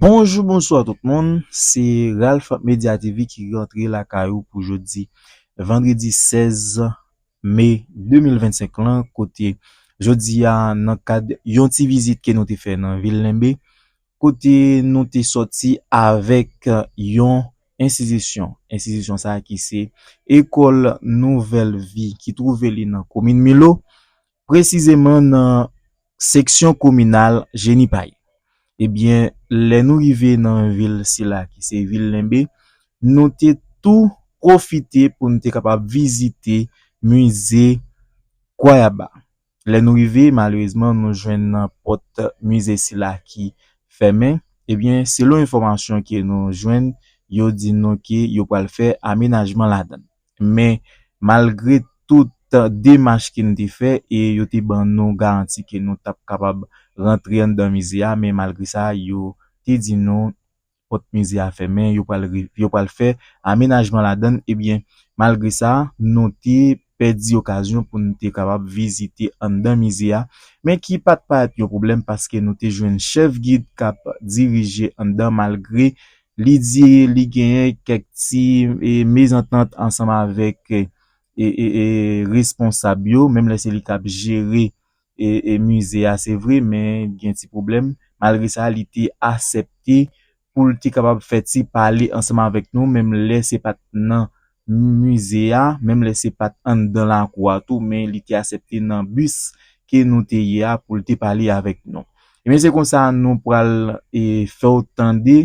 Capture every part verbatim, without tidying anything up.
Bonjou, bonswa tout moun. Se Ralph Media T V ki rantre lakay ou pou jodi, vandredi sèz me de mil vennsenk lan, kote jodi a, nan kad yon ti vizit ke nou te fè nan vil Lenbe, kote nou te sòti avèk yon enstitisyon. Enstitisyon sa a ki se Ekòl Nouvèl Vi ki twouve li nan komin Milo, presizeman nan seksyon kominal Jenipaye. Ebyen, lè nou rive nan vil sila ki se vil Lenbe, nou te tou pwofite pou nou te kapab vizite mize Gwayaba. Lè nou rive, malerezman, nou jwenn nan pòt mize sila ki fèmen. Ebyen, selon enfòmasyon ke nou jwenn, yo di nou ke yo pral fè amenajman ladan l. Men, malgre tout demach ke nou te fè, e yo te ban nou garanti ke nou t ap kapab rantre anndan mize a, men malgre sa, yo te di nou pòt mize a fèmen, yo pral, yo pral fè amenajman ladan l. Ebyen, malgre sa, nou te pèdi okazyon pou nou te kapab vizite anndan mize a, men ki pa t parèt yon pwoblèm paske nou te jwenn chèf gid k ap dirije anndan, malgre li di li genyen kèk ti, e, mezantant ansanm avèk, e, e, e, e, responsab yo, menm lè se li k ap jere, e, e, mize a, se vre, men gen ti pwoblèm. Malgre sa, li te aksepte pou l te kapab fè ti pale ansanm avèk nou, menm lè se pa t nan mize a, menm lè se pa t anndan lakou a tou, men li te aksepte nan bis ke nou te ye a pou l te pale avèk nou. Ebyen, se konsa nou pral, e, fè w tande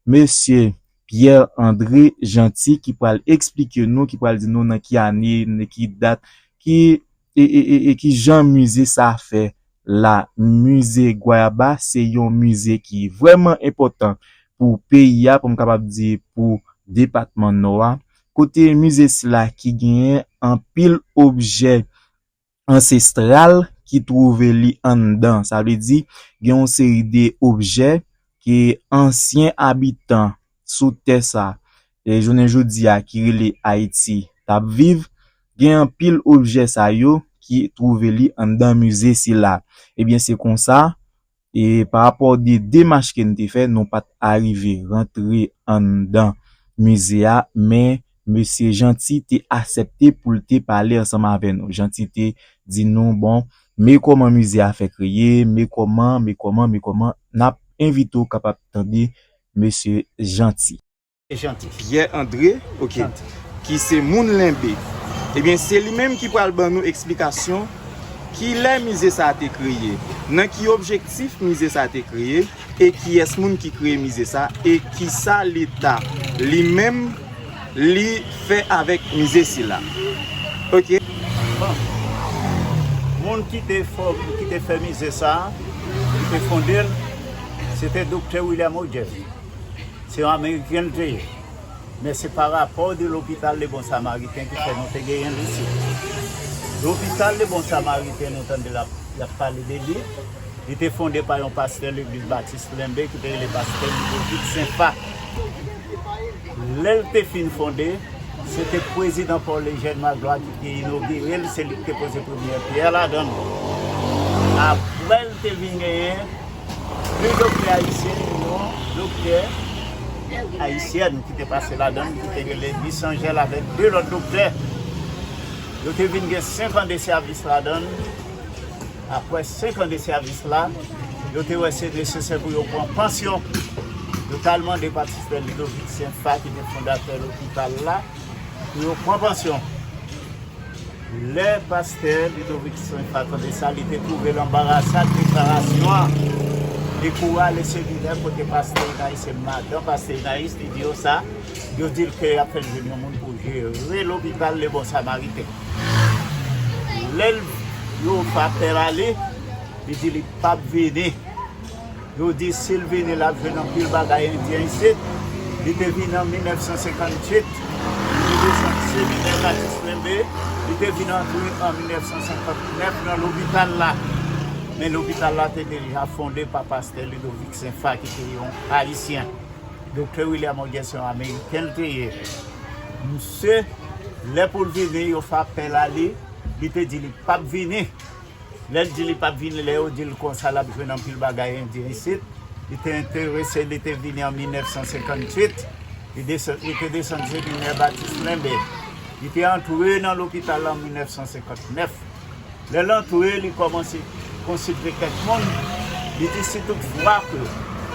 mesye Pierre André Jeanty ki pral eksplike nou, ki pral di nou nan ki ane, nan ki dat, ki, e, e, e, e ki jan mize sa a fè la. Mize Gwayaba se yon mize ki vrèman enpòtan pou peyi a, pou m kapab di pou depatman Nò a, kote mize sila ki genyen anpil objè ansestral ki twouve li anndan. Sa vle di, gen yon seri de objè ke ansyen abitan sou tè sa, e jounen jodi a ki rele Ayiti, t ap viv, gen anpil objè sa yo ki twouve li anndan mize sila. Ebyen, se konsa, e pa rapò de demach ke n te fè, nou pa t arive rantre anndan mize a, men mesye Jeanty te aksepte pou l te pale ansanm avè nou. Jeanty te di nou, bon, men kòman mize a fè kreye, men kòman, men kòman, men kòman. N ap envite w kapab tande mesye Jeanty. Jeanty. Pierre André, ok. Jeanty. Ki se moun Lenbe. Ebyen, se li menm ki pral ban nou eksplikasyon kilè mize sa a te kreye, nan ki objektif mize sa a te kreye, e kiyès moun ki kreye mize sa a, e kisa Leta li menm li fè avèk mize sila. Ok. Bon. Moun ki te fò-, ki te fè mize sa a, ki te fonde l, se te Doktè William Hodges. Se yon Ameriken l te ye. Men se pa rapò de lopital Le Bon Samaritain ki fè nou te genyen l isit. Lopital Le Bon Samaritain, nou tande l ap, y ap pale de li. Li te fonde pa yon pastè legliz batis Lenbe ki te rele pastè Ludovic Senfa. Lè l te fin fonde, se te prezidan Paul Eugène Magloire ki te inogire l, se li ki te poze premyè pyè ladan l. Apre l te vin genyen de doktè ayisyen, yon doktè ayisyèn ki te pase ladan l, ki te rele Miss Angèle avèk de lòt doktè. Yo te vin gen senk an de sèvis ladan l. Apre senk an de sèvis la, yo te wè se nesesè pou yo pran pansyon. Yo t al mande pastè Ludovic Senfa, ki te fondatè lopital la, pou yo pran pansyon. Lè pastè Ludovic Senfa tande sa, li te twouve l anbarase ak deklarasyon an. Li kouri ale seminè kote pastè Inayis, se madan pastè Inayis, li di yo sa. Yo di l ke y ap fè l jwenn yon moun pou jere lopital Le Bon Samaritain. Lè l, yo fè apèl a li, li di li p ap vini. Yo di si l vini, l ap jwenn anpil bagay endyen isit. Li te vini an mil nèf san senkantuit, li te desann seminè Batis Lenbe, li te vin antre an mil nèf san senkantnèf nan lopital la. Men lopital la te deja fonde pa pastè Ludovic Senfa, ki te yon Ayisyen. Doktè William Hodges se yon Ameriken l te ye. Misye, lè pou l vini, yo fè apèl a li, li te di li p ap vini. Lè l di li p ap vini, lè yo di l konsa l ap jwenn anpil bagay endyen isit, Li te enterese, li te vini an mil nèf san senkantuit. Li desann, li te desann seminè Batis Lenbe. Li te antre nan lopital la an mil nèf san senkantnèf. Lè l antre, li kòmanse konsilte kèk moun. Li di si tout fwa ke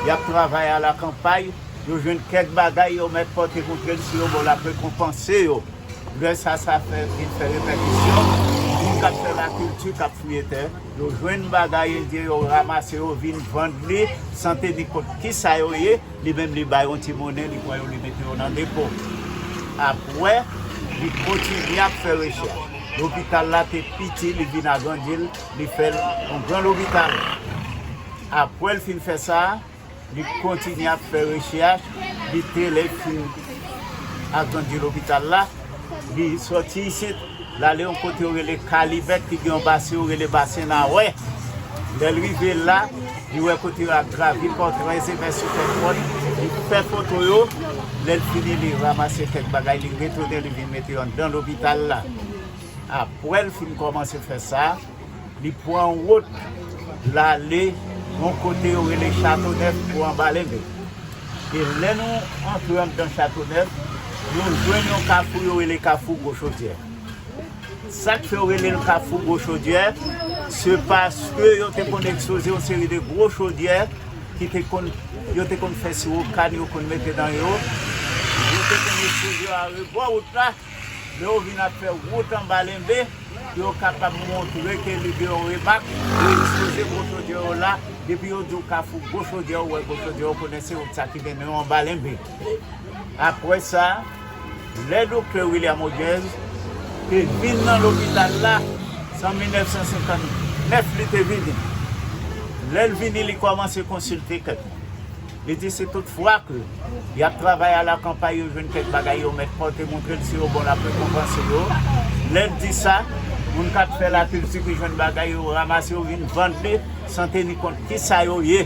y ap travay alakanpay, yo jwenn kèk bagay, yo mèt pòte montre l si yo ba w l ap rekonpanse yo. Lè sa, sa fè, vin fè repèkisyon. Moun k ap fè lakilti, k ap fouye tè, yo jwenn bagay endyen, yo ranmase, yo vin vann li, san teni kont kisa yo ye. Li menm, li bay yon ti monnen, li pran yo, li mete yo nan depo. Apre, li kontinye ap fè rechèch. Lopital la te piti, li vin agrandi l, li fè l yon gran lopital. Apre l fin fè sa, li kontinye ap fè rechèch, li te lè fin agrandi lopital la, li sòti isit, l ale yon kote yo rele Kalibèt, ki gen yon basen yo rele Basen Nawè. Lè l rive la, li wè kote yo ap gravi pòtrè, se fè sou fè pòt, li fè foto yo. Lè l fini, li ranmase kèk bagay, li retounen, li vin mete yo anndan lopital la. Apre l fin kòmanse fè sa, li pran wout, l ale yon kote yo rele Chatonèf pou Anba Lenbe. E lè nou antre anndan Chatonèf, nou jwenn yon kafou yo rele Kafou Gwo Chodyè. Sa k fè yo rele l Kafou Gwo Chodyè, se paske yo te konn ekspoze yon seri de gwo chodyè ki te konn, yo te konn fè siwo kann, yo konn mete nan yo. Yo te konn ekspoze yo arebò wout la. Lè yo vin ap fè wout Anba Lenbe, yo kapab montre ke li gen yon remak, yo ekspoze gwo chodyè yo la, depi yo di w Kafou Gwo Chodyè, ou wè gwo chodyè, ou konnen se wout sa ki mennen yo Anba Lenbe. Apre sa, lè Doktè William Hodges te vin nan lopital la, se an mil nèf san senkannnèf li te vini. Lè l vini, li kòmanse konsilte kèk moun. Li di si tout fwa ke y ap travay alakanpay, yo jwenn kèk bagay, yo mèt pòte montre l si yo ba w l ap rekonpanse yo. Lè l di sa, moun k ap fè lakilti ki jwenn bagay yo ranmase, yo vin vann li san teni kont kisa yo ye.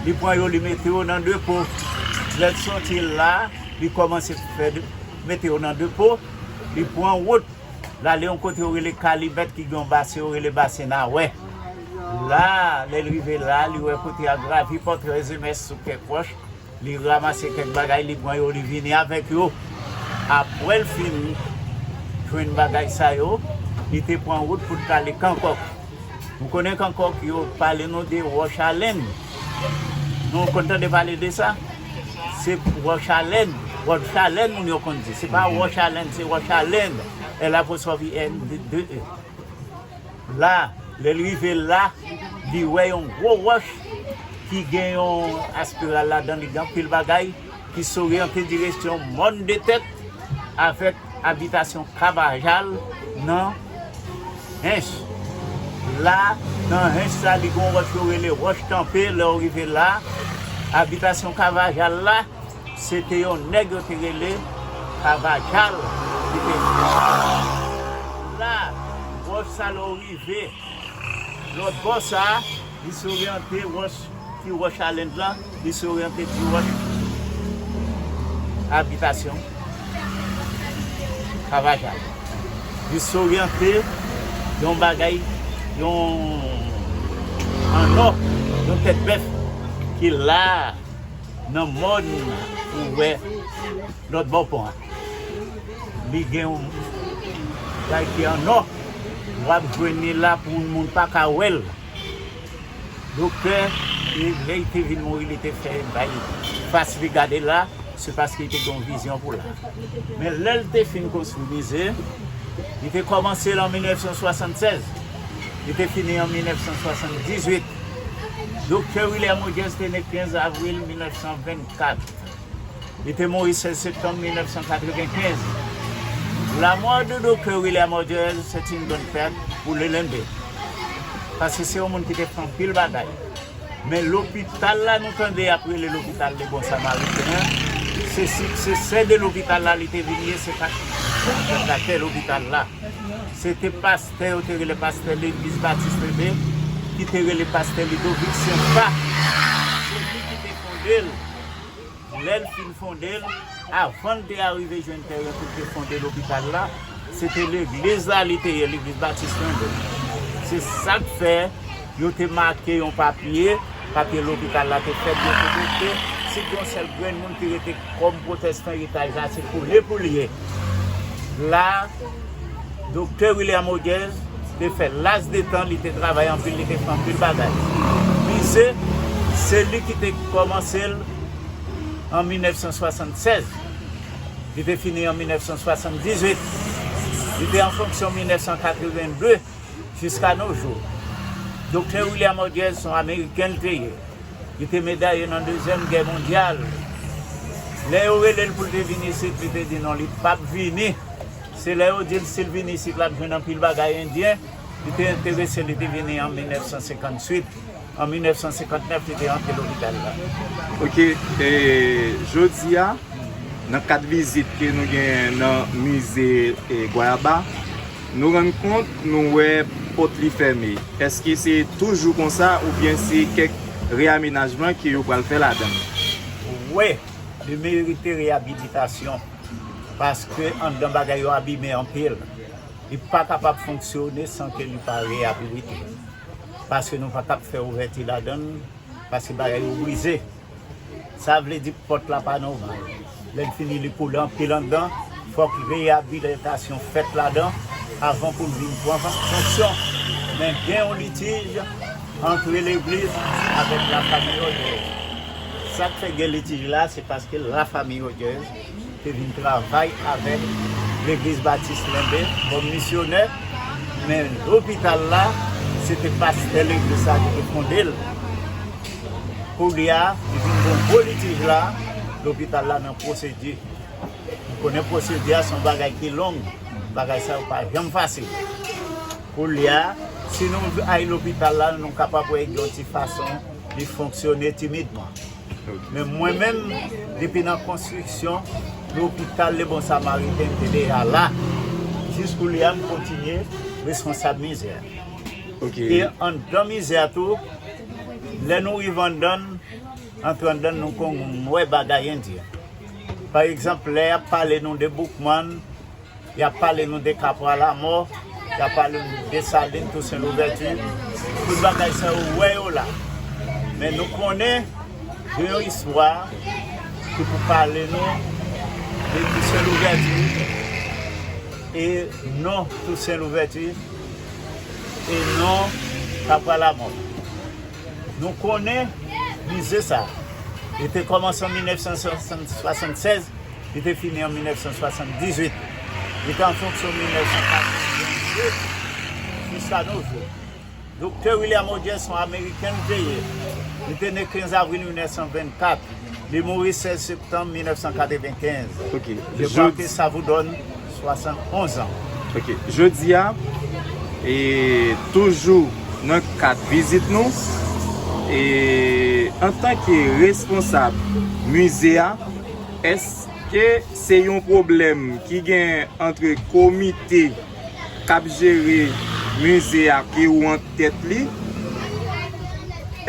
Li pran yo, li mete yo nan depo. Lè l sòti la, li kòmanse fè de, mete yo nan depo. Li pran wout, l ale yon kote yo rele Kalibèt, ki gen yon basen yo rele Basen Nawè. La, lè l rive la, li wè kote a gravi pòtrè Zemès sou kèk wòch. Li ranmase kèk bagay, li pran yo, li vini avèk yo. Apre l fin jwenn bagay sa yo, li te pran wout pou l t ale Kankòk. Nou konnen Kankòk, yo pale nou de Wòch a Lenn. Nou konn tande pale de sa? Se Wòch a Lenn. Wòch a Lenn, moun yo konn di. Se pa Wòch a Lenn, se Wòch a Lenn. L apostwòf I N, de, de E. La, lè l rive la, li wè yon gwo wòch ki gen yon aspiral ladan, li gen anpil bagay, ki soryante direksyon Mòn de Tèt avèk abitasyon Kavajal nan Hench. La, nan Hench sa, li gen yon wòch yo rele Wòch Tanpe. Lè w rive la, abitasyon Kavajal la, se te yon nèg yo te rele Kavajal ki te la. Wòch sa, lè w rive lòt bò sa, li soryante wòch ki Wòch a Lenn lan, li soryante ti wòch abitasyon Kavajal. Li soryante yon bagay, yon annò, yon tèt bèf ki la nan mòn ou wè lòt bò pon an. Li gen yon bagay ki annò, w ap jwenn li la pou moun pa ka wè l. Doktè, e lè li te vin mouri, li te fè bay fas li gade la, se paske li te gen yon vizyon pou la. Men lè l te fin konstwi mize, li te kòmanse l an mil nèf san swasannsèz, li te fini an mil nèf san swasanndizwit. Doktè William Hodges te ne kenz avril mil nèf san vennkat. Li te mouri sèz septanm mil nèf san katrevenkenz. La mort de Doktè William Hodges, c'est une bonne perte pour le Lenbe. Paske se yon moun ki te fè anpil bagay. Men lopital la, nou tande y ap rele lopital de Bon Samariten an, se siksesè de lopital la li te vin ye, se pa fondate lopital la. Se te pastè, yo te rele pastè legliz Batis Lenbe, ki te rele pastè Lidovic Senfa. Se li ki te fonde l. Lè l fin fonde l, avan l te arive jwenn teren pou l te fonde lopital la, se te legliz la li te ye, legliz Batis Lenbe. Se sa k fè yo te make yon papye Papye lopital la te fèt de kote ke si gen yon sèl grenn moun ki rete kòm pwotèstan etaj la, se kole pou l ye. La, Doktè William Audière te fè las de tan, li te travay anpil, li te fè anpil bagay. Mize, se li ki te kòmanse l an mil nèf san swasannsèz. Li te fini an mil nèf san swasanndizwit. Li te an fonksyon mil nèf san katrevenndez jiska no jou. Doktè William Audière se yon Ameriken l te ye. Li te medaye nan Dezyèm Gè mondyal. Lè yo rele l pou l te vin isit, li te di non, li p ap vini. Se lè yo di l si l vin isit, l ap jwenn anpil bagay endyen. Li te enterese, li te vini an mil nèf san senkantuit. An mil nèf san senkannnèf, li te antre lopital la. Ok, e, jodi a, nan kad vizit ke nou genyen nan mize, e, Gwayaba, nou rann kont, nou wè pòt li fèmen. Èske se toujou konsa oubyen se kèk reyamenajman ke yo pral fè ladan l? Wi, li merite reyabilitasyon, paske anndan bagay yo abime anpil. Li pa kapab fonksyone san ke li pa reyabilite. Paske nou pa t ap fè ouvèti ladan l, paske bagay yo brize. Sa vle di pòt la pa nòmal. Lè l fini, li koule anpil anndan, fòk reyabilitasyon fèt ladan avan pou l vin pran fonksyon. Men gen yon litij ant legliz avèk lafanmi Audière. Sa k fè gen litij la, se paske lafanmi Audière te vin travay avèk Legliz Batis Lenbe kòm misyonè, men lopital la, se te pastè legliz la ki te fonde l. Koulye a, li vin gen gwo litij la, lopital la nan pwosedi. Nou konnen pwosedi a se yon bagay ki long, bagay sa yo pa janm fasil. Koulye a, si nou al lopital la, nou kapab wè gen yon ti fason li fonksyone timidman. Men mwen menm, depi nan konstriksyon lopital Le Bon Samaritain, m te deja la. Jis koulye a, m kontinye responsab mize a. Ok. E anndan mize a tou, lè nou rive anndan l, antre anndan l, nou konn wè bagay endyen. Pa egzanp, lè y ap pale nou de Boukman, y ap pale nou de Kapwa Lamò, y ap pale nou de Desalin, Tousen Louvèti. Tout bagay sa yo, ou wè yo la. Men nou konnen gen yon istwa ki pou pale nou de Tousen Louvèti e non Tousen Louvèti e non Kapwa Lamò. Nou konnen mize sa. Li te kòmanse an mil nèf san swasann, swasannsèz, li te fini an mil nèf san swasanndizwit. Li te an fonksyon mil nèf san katrevenndez jiska no jou. Doktè William Audière se yon Ameriken l te ye. Li te ne kenz avril mil nèf san vennkat. Li mouri sèz septanm mil nèf san katrevenkenz. Ok. Je crois que ça vous donne soixante-onze ans. Ok. Jodi a, e toujou nan kad vizit nou, e antanke responsab mize a, èske se yon pwoblèm ki gen ant komite k ap jere mize a ke ou an tèt li?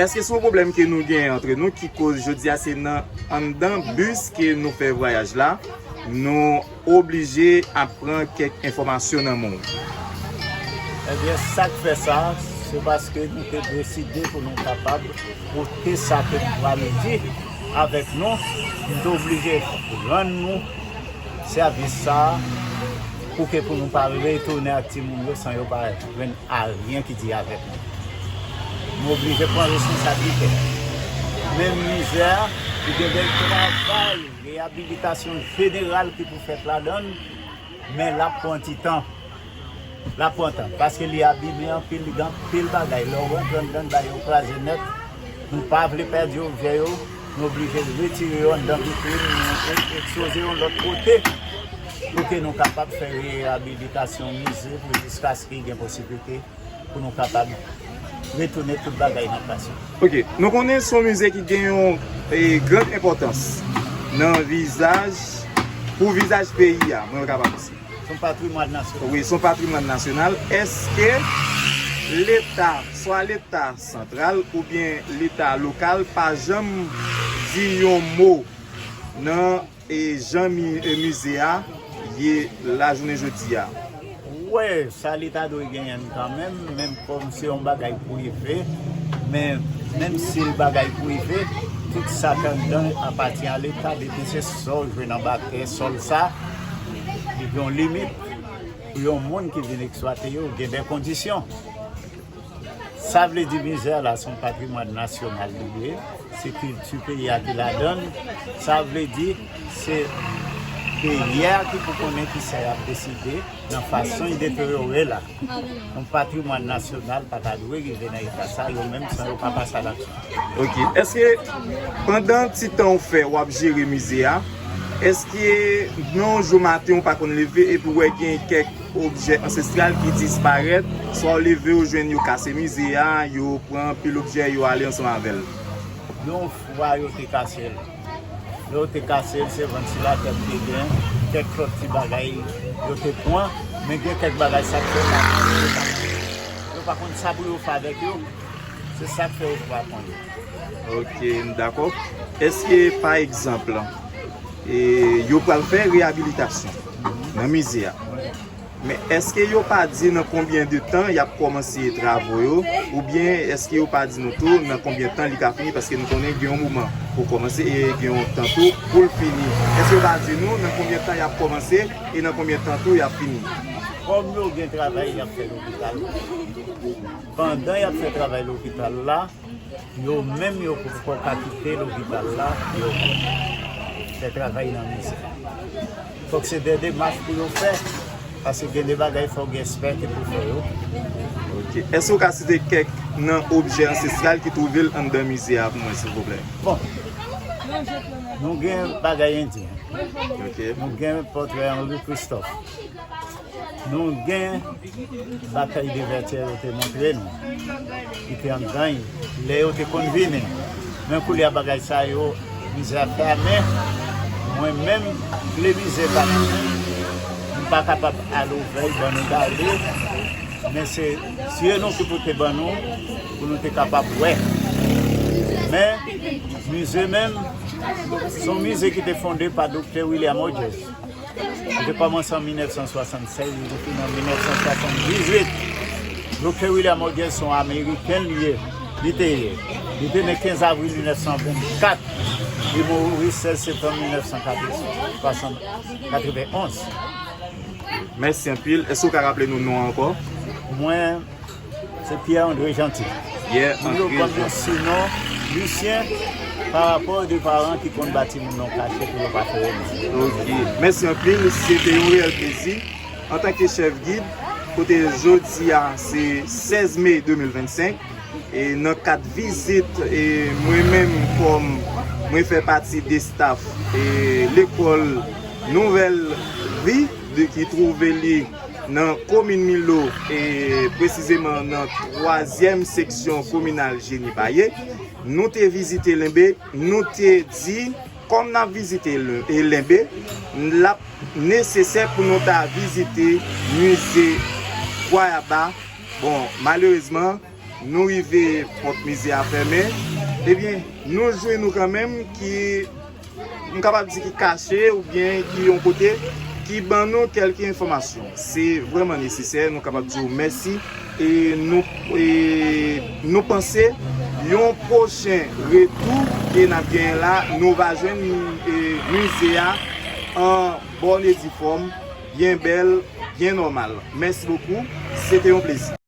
Èske se yon pwoblèm ke nou gen ant nou ki koz jodi a se nan anndan bis ke nou fè vwayaj la, nou oblije ap pran kèk enfòmasyon nan men w? Ebyen, sa k fè sa, se paske nou te deside pou nou kapab pote sa ke nou pral di avèk nou. Nou te oblije rann nou sèvis sa a pou ke pou nou pa retounen ak timoun yo san yo pa jwenn ayen ki di avèk nou. Nou oblije pran responsablite. Men mize a, li gen bèl travay reyabilitasyon jeneral ki pou fèt ladan l, men l ap pran ti tan. L ap pran tan, paske li abime anpil, li gen anpil bagay. Lè w rantre anndan l, bagay yo kraze nèt. Nou pa vle pèdi objè yo, nou oblije retire yo anndan vitrin, nou e-, ekspoze yo lòt kote, pou ke nou kapab fè reyabilitasyon mize pou jiskaske gen posiblite pou nou kapab retounen tout bagay nan plas yo. Ok, nou konnen se yon mize ki gen yon, e, gran enpòtans nan vizaj, pou vizaj peyi a, mwen kapab di. Se yon patrimwàn nasyonal. Wi, se yon patrimwàn nasyonal. Èske Leta, swa Leta santral oubyen Leta lokal, pa janm di yon mo nan e jan mi-, e mize a ye lajounen jodi a? Wi, sa li ta dwe genyen kanmenm, menm kòm se yon bagay prive, men Menm si l bagay prive, tout sa k anndan apatyen a Leta, depi se sa w jwenn anba tè, sòl sa, li gen yon limit. Pou yon moun ki vin eksplwate yo, gen de kondisyon. Sa vle di mize a la se yon patrimwàn nasyonal li ye, se kilti peyi a ki ladan l. Sa vle di se peyi a ki pou konnen kisa y ap deside nan fason y deteryore la. Yon patrimwàn nasyonal pa ta dwe rive nan eta sa, yo menm san yo pa pase a laksyon. Ok. Èske pandan ti tan w fè w ap jere mize a, èske nan yon jou maten w pa konn leve epi w wè gen kèk objè ansestral ki disparèt, swa w leve w jwenn yo kase mize a, yo pran anpil objè, yo ale ansanm avè l? Yon fwa yo te kase l. Lè yo te kase l, se vantilatè m te gen, kèk lòt ti bagay yo te pran, men gen kèk bagay sa k fè yo pa konn, yo pa konn sa pou yo fè avèk yo. Se sa k fè yo pa pran yo. Ok, m dakò. Èske, pa egzanp, e, yo pral fè reyabilitasyon nan mize a? Men èske yo pa di nan konbyen de tan y ap kòmanse travo yo? Oubyen èske yo pa di nou tou nan konbyen tan li ka fini? Paske nou konnen gen yon moman pou kòmanse e gen yon tan tou pou l fini. Èske yo pa di nou nan konbyen tan y ap kòmanse e nan konbyen tan tou y ap fini? Kòm yo gen travay y ap fè lopital, pandan y ap fè travay lopital la, yo menm yo poko ka kite lopital la pou yo fè travay nan mize. Fòk se de demach pou yo fè, paske gen de bagay fòk gen espè ki pou fè yo. Ok. Èske w ka site kèk nan objè ansestral ki twouve l anndan mize a pou mwen, silvouplè? Bon, nou gen bagay endyen. Ok. Nou gen pòtrè Henri Christophe. Nou gen batay de Vètyè yo te montre nou, ki te anndan l, lè yo te konn vini. Men koulye a bagay sa yo, mize a fèmen. Mwen menm, lè mize pa fèmen, m pa kapab al ouvè l ban nou gade. Men se zye nou ki pou te ban nou, pou nou te kapab wè. Men, mize menm, se yon mize ki te fonde pa Doktè William Hodges. Li te kòmanse an mil nèf san swasannsèz, li te fini an mil nèf san swasanndizwit. Doktè William Hodges se yon Ameriken li ye, li te ye. Li te ne kenz avril mil nèf san vennkat, li mouri sèz septanm mil nèf san katrevenonz. Mèsi anpil. Èske w ka raple nou non an ankò? Mwen, se Pierre André Jeanty. Pierre André Jeanty. Moun yo ban m yon sinon Lucien, pa rapò de paran ki konn ba timoun non kache pou yo pa fè erè. Ok. Mèsi anpil. Se te yon reyèl plezi antanke chèf gid, kote jodi a se sèz me de mil vennsenk, e nan kad vizit, e mwen menm kòm mwen fè pati de staf e lekòl Nouvèl Vi, de, ki twouve li nan komin Milo, e presizeman nan twazyèm seksyon kominal Jeni Paye. Nou te vizite Lenbe, nou te di, kòm n ap vizite L-, e Lenbe, l ap nesesè pou nou ta vizite mize Kwayaba. Bon, malerezman, nou rive, pòt mize a fèmen. Ebyen, nou jwenn nou kanmenm ki, m kapab di ki kache oubyen ki yon kote ki ban nou kèlke enfòmasyon. Se vrèman nesesè, nou kapab di w mèsi. E nou, e nou panse yon pwochen retou ke n ap genyen la, nou va jwenn, e, mize a an bòn e di fòm, byen bèl, byen nòmal. Mèsi bokou, se te yon plezi.